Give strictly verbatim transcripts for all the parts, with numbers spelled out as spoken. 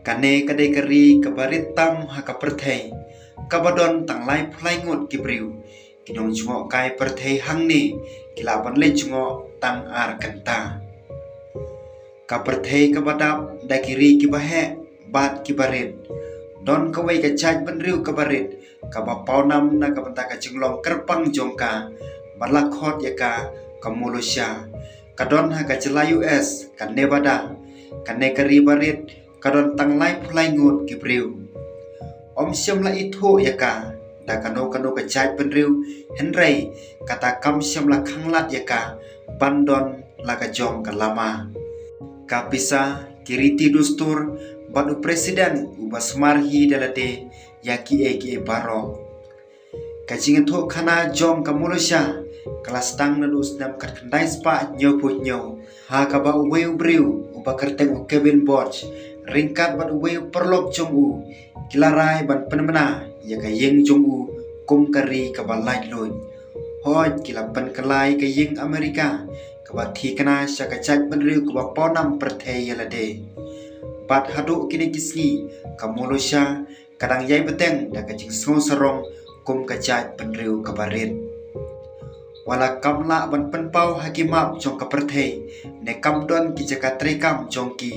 Kane ka dei ka ri kaba rit tam ha ka pyrthei, kaba don tang laiphew lai ngut ki briew. Ki nongjngohkai pyrthei hangne ki lah ban leit jngoh tang ar kynta. Ka pyrthei kaba dap da ki ri kiba heh bad kiba rit. Don kawei ka jaitbynriew kaba rit, kaba pawnam na ka bynta ka jinglong kyrpang jong ka, ba la khot ïa ka ka Molosha. Ka don ha ka jylla U S, ka Nevada. Kane ka ri ba rit ka don tang laiphew lai ngut ki briew. Ym shym la ithuh ïa ka da kano kano ka jaitbynriew, hynrei kata kam shym la khanglad ïa ka ban don la ka jong ka lama, ka pisa, ki riti dustur, bad u president uba sumar hi da lade ïa kiei kiei baroh. Ka jingïathuhkhana jong ka Molosha ka la sdang naduh u snem khatkhyndai spah hynñiewphew hynñiew, ha kaba uwei u briew uba kyrteng u Kevin Borch, ryngkat bad uwei u paralok jong u, ki la rai ban pynbna ïa ka ïing jong u kum ka ri kaba laitluid. Hooid, ki la pynkylla ïa ka ïing Amerika kaba thikna sha ka jaitbynriew kaba pawnam pyrthei ïa lade. Bad haduh kine ki sngi, ka Molosha ka dang ïai bteng da ka jingsngew sarong kum ka jaitbynriew kaba rit. Wat la kam lah ban pynpaw ha ki map jong ka pyrthei, ne kam don ki jaka treikam jong ki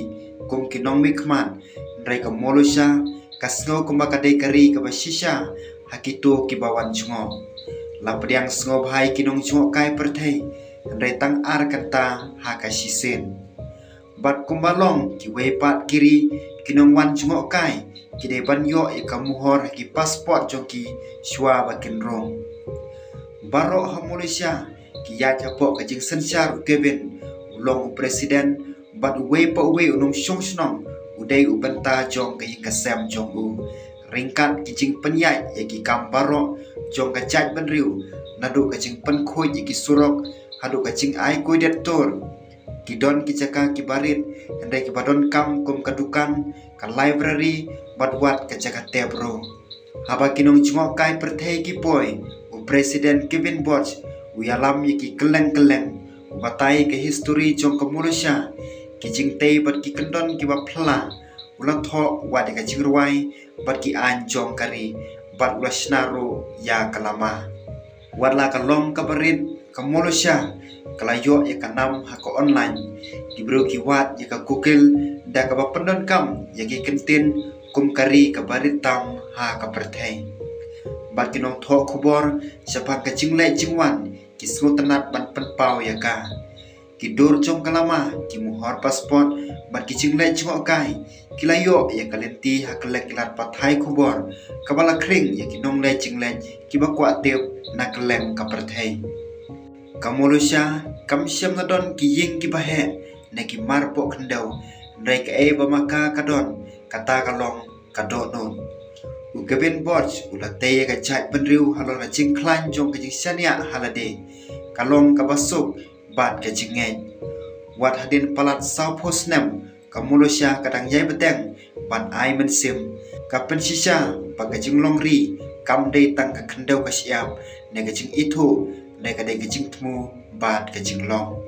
kum ki nongmihkhmat, hynrei ka Molosha ka sngew kumba ka dei ka ri kaba shisha ha kito kiba wan jngoh. La pdiang sngewbha ïa ki nongjngohkai pyrthei, hynrei tang ar kynta ha ka shisien. Bad kumba long kiwei pat ki ri, ki nongwan jngohkai ki dei ban ïoh ïa ka muhor ha ki passport jong ki shuwa ba kin rung. Baroh ha Molosha ki ïaid hapoh ka jingsynshar u Kevin, u long u president, bad uwei pa uwei u nongshong shnong u dei u bynta jong ka ïing ka sem jong u. Ryngkat ki jingpynïaid ïa ki kam baroh jong ka jaitbynriew, naduh ka jingpynkhuid ïa ki surok haduh ka jingai kuidet tur. Ki don ki jaka kiba rit, hynrei kiba donkam kum ka dukan, ka library, bad wat ka jaka tep ruh. Haba ki nongjngohkai pyrthei ki poi, u president Kevin Borch u ïalam ïa ki kylleng kylleng, u batai ka histori jong ka Molosha, ki jingtei bad ki kyndon kiba phylla, u la thoh wat ïa ka jingrwai bad ki aiñ jong ka ri, bad u la shna ruh ïa ka lama. Wat la ka long kaba rit, ka Molosha ka la ïoh ïa ka nam ha ka online. Ki briew ki wad ïa ka Google da kaba pyndonkam ïa ki kyntien kum ka ri kaba rit tam ha ka pyrthei. Bad ki nongthoh khubor shaphang ka jingleit jingwan ki sngewtynnat ban pynpaw ïa ka. Ki dur jong ka lama, ki muhor passport, bad ki jingleit jngohkai ki la ïoh ïa ka lynti ha kylleng ki lad pathai khubor, kaba la khring ïa ki nongleit jingleit kiba kwah tip na kylleng ka pyrthei. Ka Molosha kam shym la don ki ïing kiba heh ne ki marpoh khyndew, hynrei kaei ba ma ka ka don, kata ka long ka dohnud. U Kevin Borch u la tei ïa ka jaitbynriew halor ka jingkhlaiñ jong ka jingshaniah ha lade, ka long kaba suk bad ka jingngeit. Wat hadien palat sawphew snem, ka Molosha ka dang ïai bteng ban ai mynsiem, ka pynshisha ba ka jinglong ri kam dei tang ka khyndew ka shyiap ne ka jingithuh, hynrei ka dei ka jingthmu bad ka jinglong.